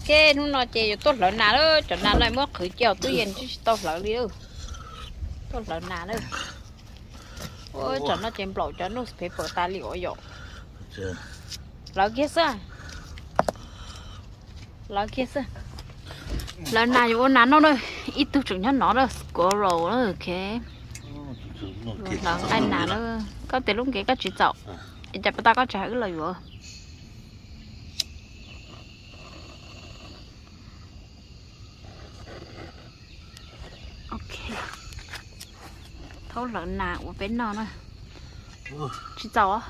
Ces hnub no ces yuav tuaj hlawv nas lawm, cov nas no muab qhwv cia hauv tub yees tsis tau hlawv li. Tuaj hlawv nas lawm. Ua tsam no ces nplaum cov newspaper tas li ua yom. Hlawv kiag xwb. Hlawv kiag xwb. Hlawv nas yuav ua nas noj na. Ib tug tseem nyob no na, squirrel na, ok. Hlawv nqaij nas na. Koj tias lub nkev koj tsis txaus, es cas puas tau koj tsis hais wb los yuav. Ok, thaub hlawv nas ua peb noj na. Tsis txaus.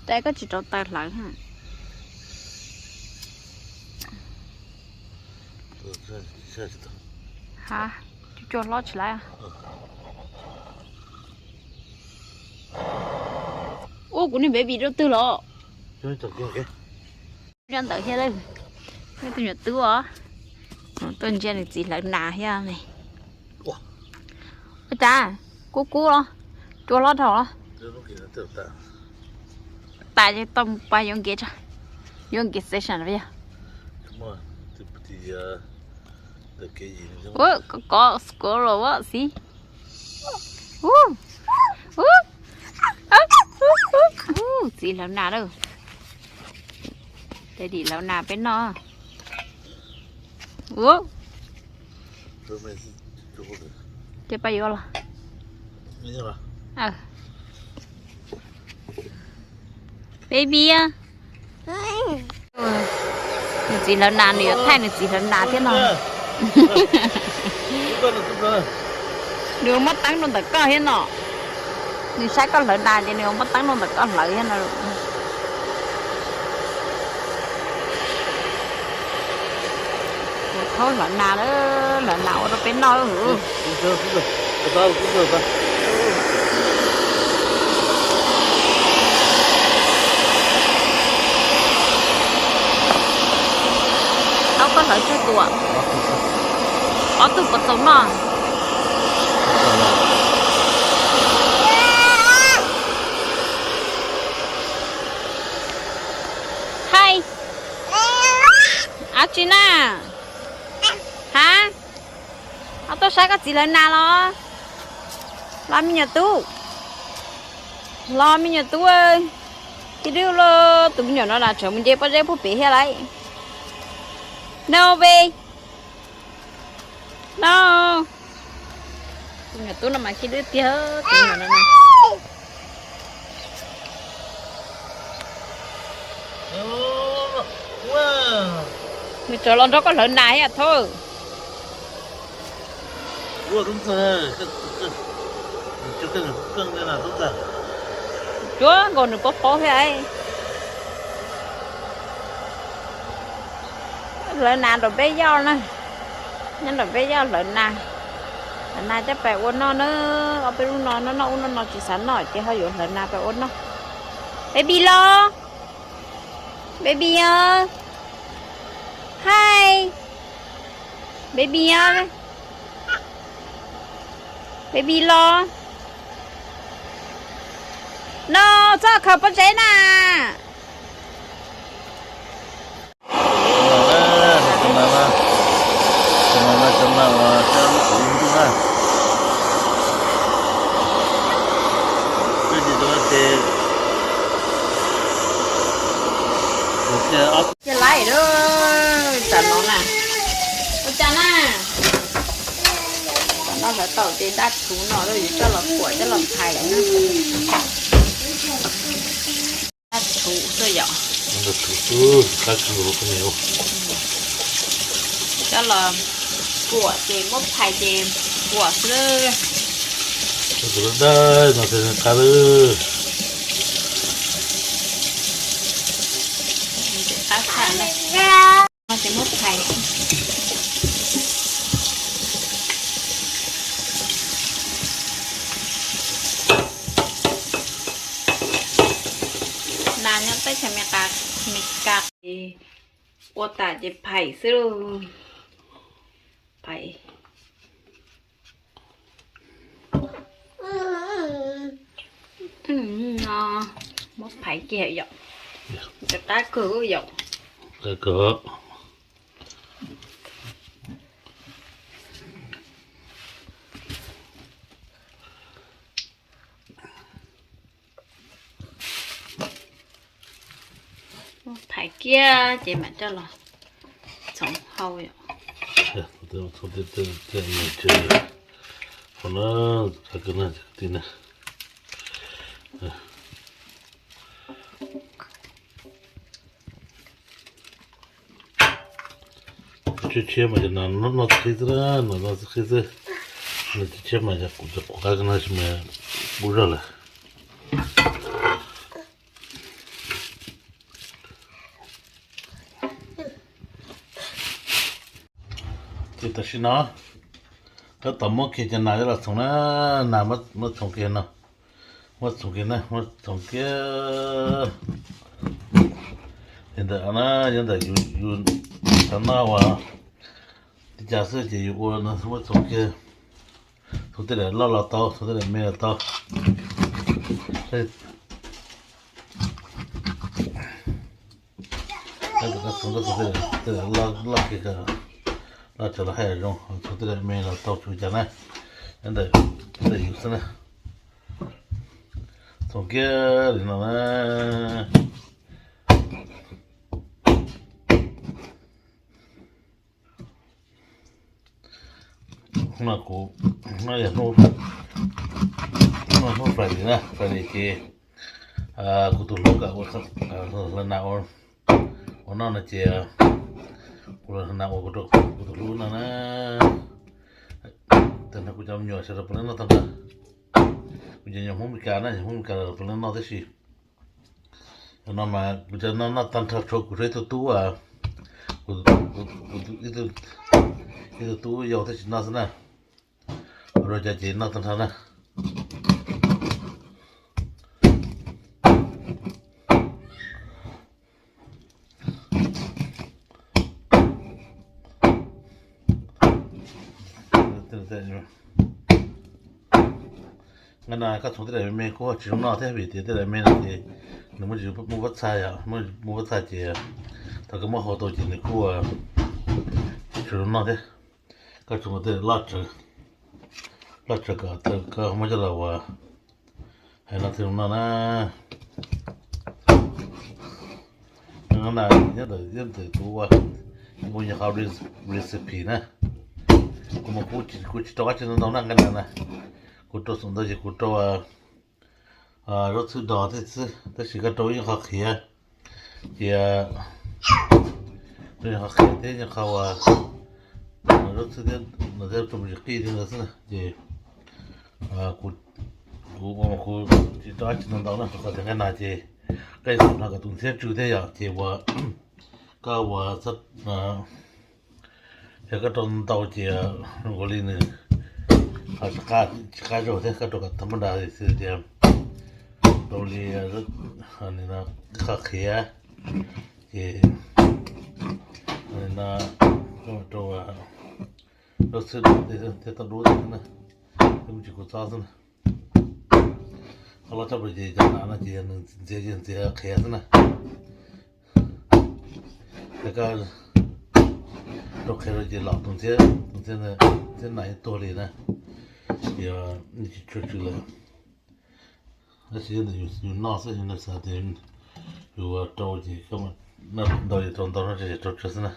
Cas koj tsis rauv taws hlawv? Ha, cua hlob tsis laib. Ub, kuv niag baby rau twg los? Nyob ntawd thiab lawm. Nyob tus nyuam tub os. Tuaj ntsia nws txiv hlawv nas thiab ne. Ua cas kub kub los, cua hlob dhau los. Tas ces tau mus pais yuav nkev tso. Yuav nkev station los yog. Kov kov squirrel xwb. Txiv hlawv nas lawm. Daddy hlawv nas peb noj. Ua, ces pab yuav los. Baby, nws txiv hlawv nas, nws yuav thaij nws txiv hlawv nas thiab no. Nws muab teeb rau ntawm koj thiab no. Nws saib koj hlawv nas ces nws muab teeb rau ntawm koj hlawv thiab no. Thaub hlawv nas lawm, hlawv nas ua rau peb noj lawm. Thaub, koj hlawv tsawg tus? Ob tug puas txaus noj? Hais, ab tsi na? Ha, koj tuaj saib koj txiv hlawv nas los? Los me nyuam tub, los me nyuam tub. Tib dwb los tus me nyuam no las tsam mus nce pob zeb puag pem thiab lauj. No baby, no. Tus me nyuam tub no mas khib dwb tiag, tus me nyuam no na. Nws tseem los nrog koj hlawv nas thiab Thaub. Tsuav nkaus nws paub paub thiab. Hlawv nas nraum peb yaj na. Nyob nraum peb yaj hlawv nas. Hlawv nas coj pais ua noj na. Ob peb lub no noj noj ub noj no tsis xav noj ces ho yuav hlawv nas pais ua noj. Baby los, baby os. Hais, baby os. Baby los. No, txhob khaws pob zeb na. Cia laib lawm, tam no na. Ua cas na? Tam no hlawv tau ces dab tshuv no yuav coj los kuam coj los phais lawm na. Dab tshuv xwb yom. Coj los kuam ces muab phais ces kuam xwb. Qab tshaj na. Ces muab phais. Nas nyob teb chaws Amelikas, Amelikas ua tas ces phais xwb lauj. Phais. No, Muab phais kiag yom. Ntxim qab kawg yom. Qab kawg. Muab phais kiag ces mam coj los txhoov hau yom. Qhov no, qhov no, ti na. Tshiab tshiab mas cov no noj txog qhib xwb na, no noj txog qhib xwb. No tshiab tshiab mas cov qab no sis mas kub zog lawm. Ces tam sim no tab tom muab kiag cov nas coj los txhoov na, nas muab txhoov kiag no, muab txhoov kiag na, muab txhoov kiag. Li ntawd na, yog ntawm yus xav noj ua li cas xwb ces yus ua no muab txhoov kiag. Txhoov tej daim loj los tau, txhoov tej daim me los tau. Txhoov tej loj kiag, loj tshaj los haj yam zoo, txhoov tej daim me los tau tsis ua cas na. Ntawm yus xwb na. Txhoov kiag li no na. No kuv, no yog hnub, hnub Friday na, Friday ces kuv tus hlub kam ua hlawv nas ua noj no ces kuv hlawv nas ua kuv tus hlub noj na. Tag nrho kuv cov me nyuam sawv daws puav leej noj tag nrho. Kuv cov nyuam Hmoob Meskas na, nyuam Hmoob Meskas puav leej noj tib si. No mas kuv cov no noj tag nrho tshuav kuv ib tug tub, ib tug tub yau thiaj tsis noj xwb na. Ua rau cov ces noj tag nrho na. Nqa na koj txhoov tej daim me kuj tsis zoo noj thiab vim tias tej daim me no ces nws muaj tsis muaj pob txha yom, muaj pob txha ces thaum koj muab hau tau ces nws kuj tsis zoo noj thiab. Koj txhoov tej loj tsawv, loj tsawv kom tau koj muab coj los ua hais no thiaj zoo noj na. Nqa na nyob ntawm, nyob ntawm kuv ua, ua nyuag qhov recipe na. Kuv mas kuv tsis rau dab tsi ntau ntau na, nqa na na. Kuv rau xum ntau ces kuv rau zaub txhwb dos thiab xwb, tab sis koj rau ib nyuag qhov qhiav, ces rau nyuag qhov qhiav thiab nyuag qhov uas zaub txhwb thiab no thiab rau me ntsis qij thiab ntawd xwb na ces kuv, kuv ua mas kuv tsis rau dab tsi ntau ntau na, rau qhov tias nqaij nas ces koj yuav xav nrog kom tus ntxhiab tsw thiab yom, ces uas koj uas yog koj rau ntau ces zoo nkaus li nws ho tsis qab zaug thiab, koj rau kom thab npaj nra xwb tias rau li ib qho qhiav ces no rau zaub txhwb thiab tau dub thiab na, thiab me ntsis kua txob xwb na. Qhov loj tshaj plaws ces cov nas no ces yog nws ntxiav, yog ntxiav qhiav xwb na. Yog koj rau qhiav rau ces los tus ntxhiab, tus ntxhiab, ntxhiab nas yeej tuag li na, ces yeej tsis tshua tsw lawm. Tab sis yog ntawm yus noj xwb, yus xav tias yus rau ces koj ntau yus rau ntau no ces rau tsawg xwb na.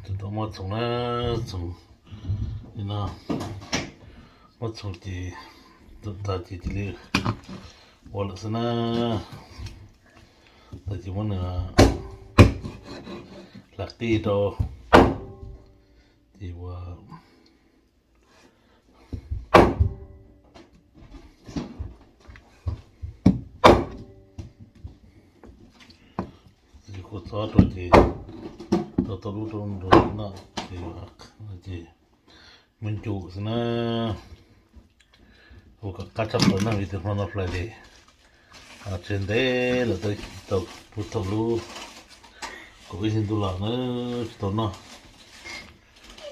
Tab tom muab txhoov na, txhoov li no, muab txhoov ces tag ces cia li ua lawm xwb na. Tag ces muab nws hlais qij rau ces ua kua txob rau ces tau tau dub rau nrog noj ces, ces muab ncu xwb na. Ua kom qab tshaj plaws na vim tias hmo no Friday, Tseg ntev lawm, tau puag thaum lub kaum ib hlis ntuj los na, tsis tau noj.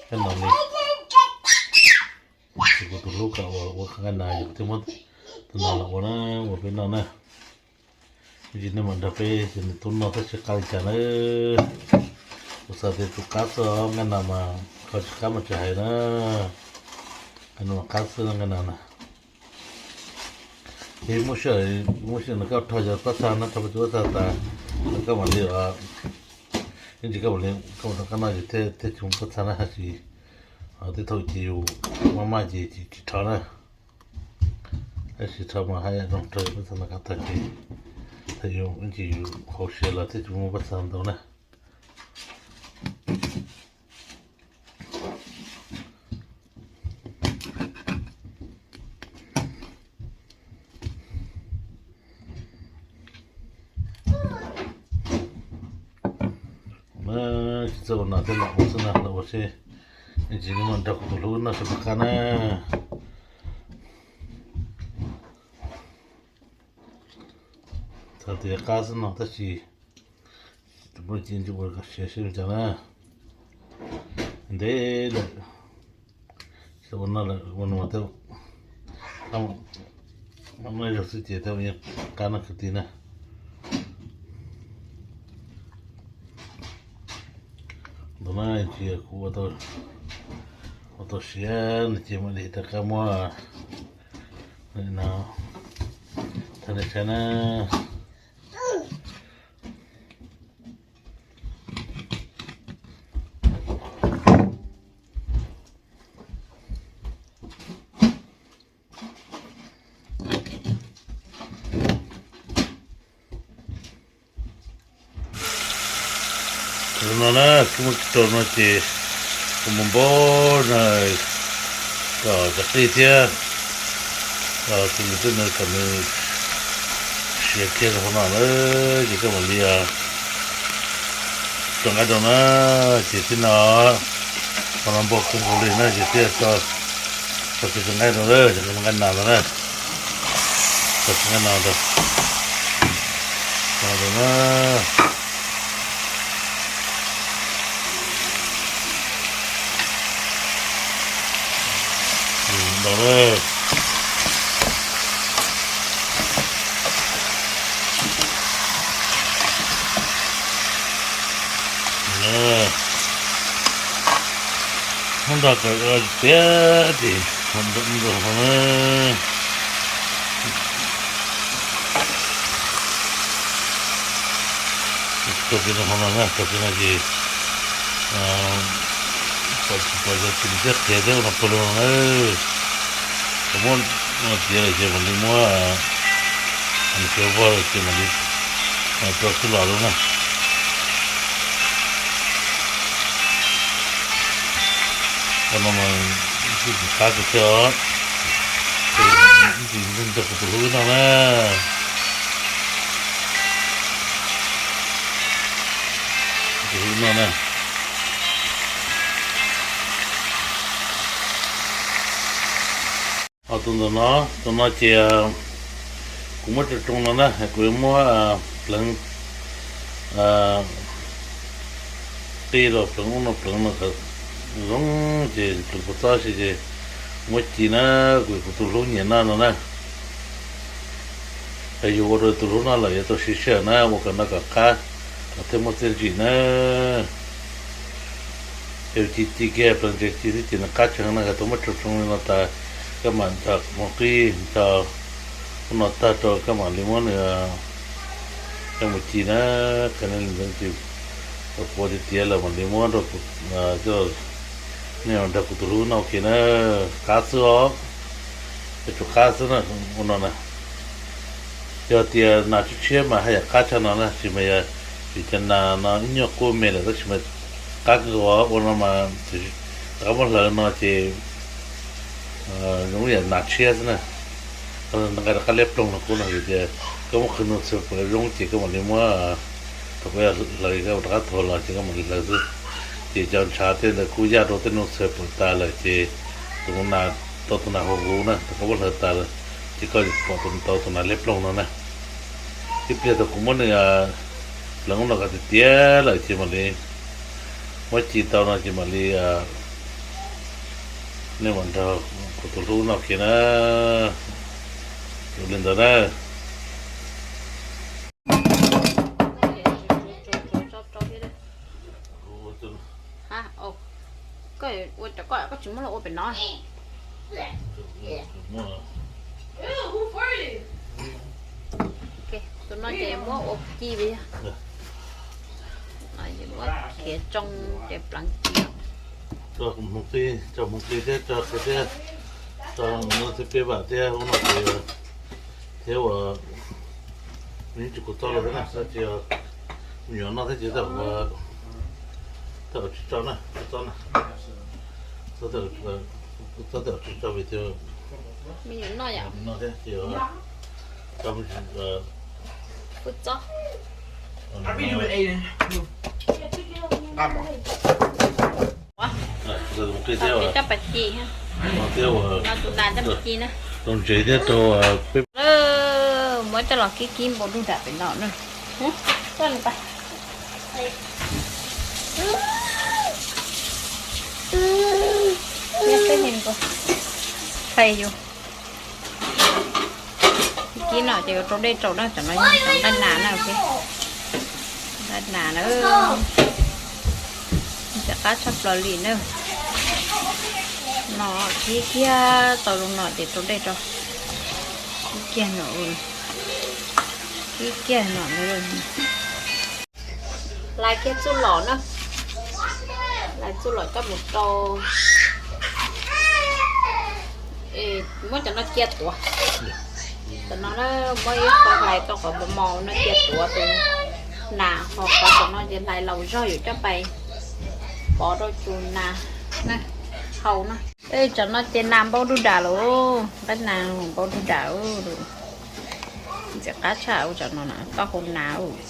Kab no li, kuv tus hlub kom ua, ua qhov nqaij nas, yog thiaj muab tus no los ua na, ua peb noj na. Ib ntsis nej mam nrog peb ces nws tub noj tab sis qab li cas na. Kuv xav tias tus qab xwb, nqaij nas mas qhov tsis qab mas tsis hais na. Nqaij nas mas qab xwb, nqaij nas na. Ces muab sij, muab sij nws koj rho cov pob txha no, rho cov pob txha tas, koj mam li, ib ntsis koj mam li, koj mam rov qab noj ces thiaj tsis muaj pob txha na, tab sis tej thaum ces yus maj maj ces tsis rho na. Tab sis rho mas haj yam zoo, rho cov pob txha no kom tag ces thaum yus ib ntsis yus haus siav los thiaj tsis muaj pob txha ntau na. Tsis txawj ua nas thiab, los ua xwb na, los ua seb. Ib ntsis nej mam nrog kuv tus hlub noj seb puas qab na. Txhais tias qab xwb no tab sis tus poj niam ntsis ua kom siav seb li cas na. Ntev lawm, ua no lawm ua no thiab, no ib zaug xwb ces thiaj ua qab no kwv tij na. Ntawm no ces kuv ua tau siav no ces mam li rov qab muab no thaij nej saib na. Tus no na, kuv muab rau no ces kuv mus npaum no kom cov qij thiab tus nws twb nws kom nws siav kiag rau hauv no na, ces koj mam li rau nqaij rau na, ces tib no qhov no npau kawg nkaus li na, ces thiaj tso, tso kiag cov nqaij rau, cov nqaij nas ntawd na, tso kiag nqaij nas rau, nas rau na. Ntau na. Muab nrog kom tiav tim nrog qhov na. Rau pem no, qhov no na, rau pem no ces pom tsis pom cov txiv thiab qhiav thiab ua no puag li no na. Thaum muab no tiav lawm ces mam li muab, mam li xiav vog lawm ces mam li rau xub los lawm na. Qhov no mas ib txwm qab kawg thiab os. Ib txwm nrog kuv tus hlub noj na. Tus hlub noj na. Ho tus ntawm no, tus no ces kuv muab tsoo tsoo no na, kuv yuav muab pleev qij los pleev ub no pleev no kom zoo, ces pleev kua txob si ces muab ci na, kuv, kuv tus hlub nyiam noj no na. Es yus ua rau tus hlub noj lawm yuav tau siv sij hawm na, ua kom noj kom qab, kom thiaj muaj txiaj ntsig na. Yus ci ci kiag pleev ntses ci xwb ces nws qab tshee na, yog tau muab tsoo tsoo li no tas, koj mam nrog mus qij nrog ub no tag rau koj mam li muab nws coj mus ci na. Qhia nej li ntawd ces kuv ua tiav tiav lawm mam li muab rau kuv, nej nrog kuv tus hlub noj ua ke na. Qab xwb os, yuav tsum qab xwb na, ua no na. Yog tias nas tshiab tshiab mas haj yam qab tshaj no na, tab sis mas yog vim cov nas no ib nyuag qub me lawm tab sis mas qab kawg, ua no mas rov qab muab hlawv no ces zoo ib yam nas tshiab xwb na. Nqa rov qab liab ploog no qub no vim tias koj muab qhwv nug txhua pwm zoo ces koj mam li muab, thaum koj hlawv koj rov qab thuav los ces koj mam li hlawv xwb. Ces cov ntshav tej ntawd kuj yaj rau tej nug txhua pwm tas lawm ces tus nas, tau tus nas huv huv na, thaum koj muab hlawv tas lawm ces koj pom tau tus nas liab ploog no na. Ib pliag thaum kuv muab nws pleev no kom tiav tiav lawm ces mam li muab ci tau no ces mam li, nej mam nrog kuv tus hlub noj kiag na. Ua li ntawd na. Koj ua cov koj, koj tsis muab los ua pem no. Tus no ces muab ua ci li. Muab khiav tsoo ces pleev ci. Tso hmoov qi, tso hmoov qi thiab tso qe thiab, tso no thiab peb vam thiab ub no ces thiab ua, nws tsis khuv txob los thiab na, tsis me nyuam noj thiab ces tawm tsis tso na, khuv txob na, khuv txob tawm tsis tso vim tias me nyuam noj yom, noj thiab ces tso khuv txob. Ua, coj pas ci, no tus nas coj pas ci na. Rau ntsev thiab rau peb. Muab coj los kib kib npau dub dam pem no na. Coj los pas. Qhia yus. Kib no ces yuav rau dej rau na, cov no yog cov nqaij nas na, nqaij nas na. Ntxim qab tshaj plaws li na. No kib kiag tau zoo no ces rau dej rau. Kib kiag no, kib kiag no. Hlais kiag txuj lom na, hlais txuj lom coj mus rau, muab cov no cia tuav. Cov no muab ib qho hlais tau qhov mos mos no cia tuav tus nas, ho qhov cov no ces hlais laus zog yuav coj pais pov rau tus nas hau na. Cov no ces nas npau dub dam lawm, nqaij nas npau dub dam. Ntxim qab tshaj ua cov no na, tau hau nas.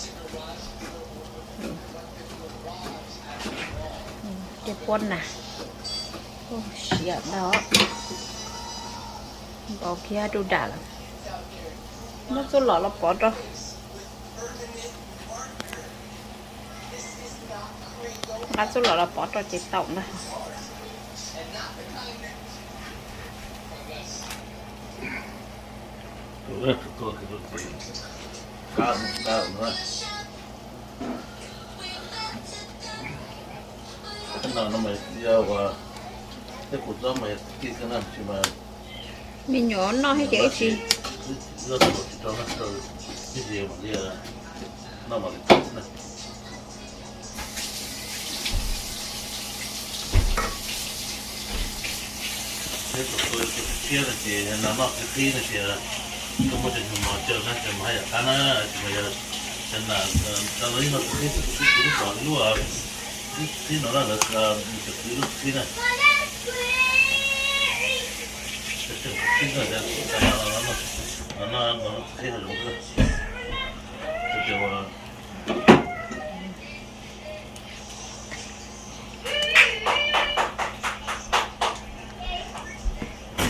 Tej puab nas siav ntag, npau kiag dub dam lawm. Muab txuj lom los pov rau. Nqa txuj lom los pov rau ces tau ntag. Me nyuam noj thiab ces ib tsis Peb tus tus tshiab no ces noj qhib qhib no ces koj muab cov nyuag mos caw na ces mas haj yam qab na, ces mas yog cov nas, cov no ib no qhib qhib, tus twb pom lub qhib no na, lawv cov qhib lub qhib na. Qhib no, no qhib zoo xwb.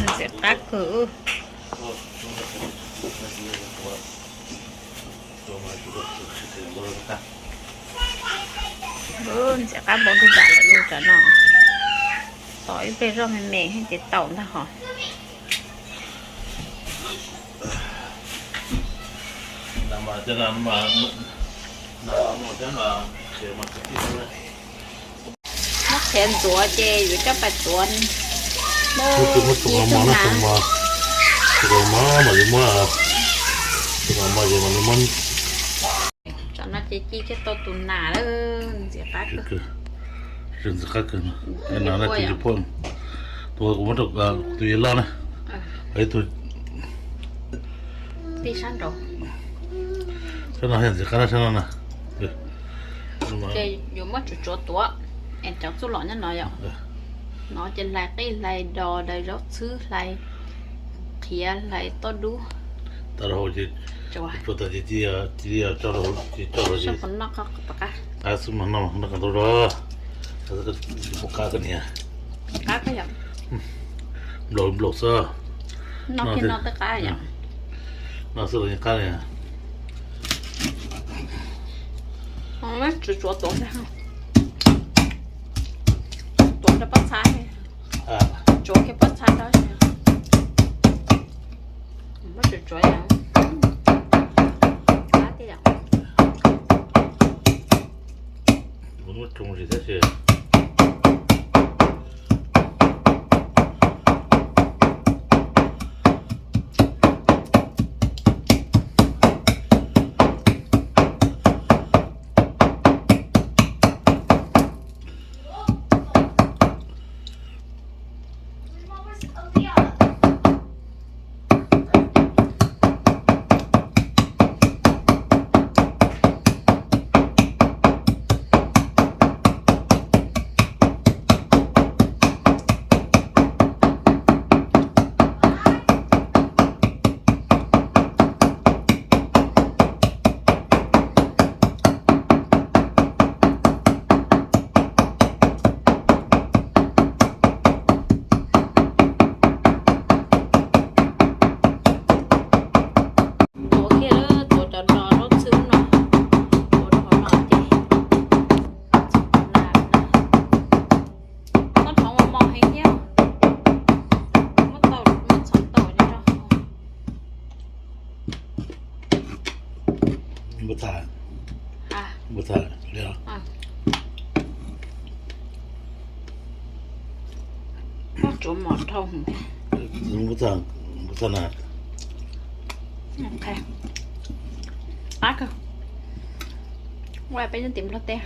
Ntxim qab kawg. Ntxim qab npau dub dam lawm lub cov no. Tos ib pliag zoj me me ces tau ntag hos. Muab qhiav ntxuav ces yuav coj pais tuav. Muab tus nas, tus nas mam li muab, tus nas mam li muab. Tsam no ces ci kiag tau tus nas lawm, ntxim qab kawg. Ntxim qab kawg no. Nas na, tus puab, tus kuv muab rau tus yawg loj na. Ib tug tij sab nraud. Sab no yog ntxim qab na, sab no na. Ces yuav muab tsuav tsuav tuav es cov txuj lom nyob no yom. No ces hlais qij hlais dos, hlais zaub txhwb, hlais qhiav, hlais toj dub. Tas rau hauv ces tsuav tas ces cia li coj rau hauv ces coj rau ces. Qab xwb mas noj noj qab ntau zog. Qab koj niam. Nplaum nplaum xwb. Noj xwb los yeej qab li. Tsuav tsuav tuav ntag, tuav rau pob txha, tsuav kiag pob txha rau, muab tsuav tsuav yom. Qab tiag yom. Muab tsoo zis tab sis. Tuav kiag, tuav cov ros zaub txhwb no, tuav rau hauv no ces txhoov na, txhoov mos mos heev thiab, muab tau, muab txhoov tau rau. Npua tha, npua tha li. Muab tsuav mos dhau. Npua tha, npua tha na. Qab kawg. Ua peb nyob tim Nplog teb.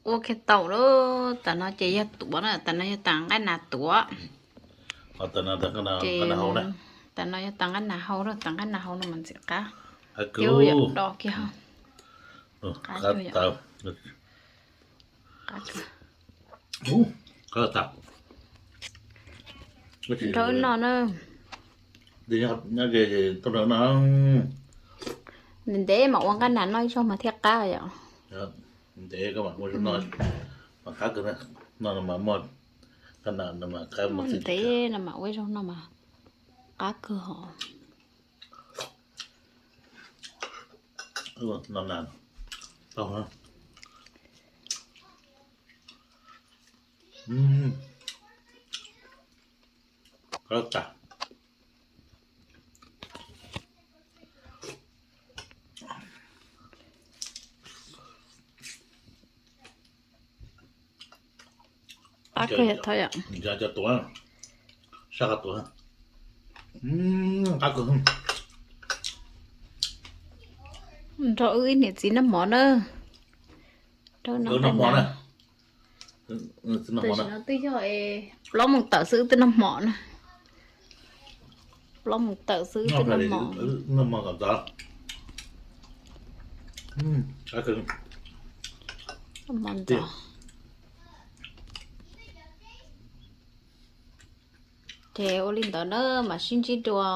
Ua kiag tau lawm, tam no ces yog tuav na, tam no yog tas nqaij nas tuav. Ces tas no yog tas nqaij nas hau, tas nqaij nas hau no mas ntxim qab. Thiab yam do kiag. Qab kawg. Nrog wb noj na. Ntev ntev mas ua nqaij nas noj ib zaug mas thiaj qab yom. Ntev koj mam ua zaug noj mas qab kawg na. Noj no mas muaj nqaij nas no mas qab, ntev no mas ua ib zaug noj mas qab kawg hos. No nas tau. Qab tas. Qab kawg yom, thov yom. Cov tuav, sab qab tuav. Qab kawg. Nrog wb ib niam txiv noj mov na. Noj mov na. Tam sim no twb yog plaub moos tawm xwb wb twb noj mov na. Plaub moos tawm xwb wb twb noj mov. Noj mov kom txav. Noj mov ntxov. Ces ua li ntawd na, mam sib ntsib dua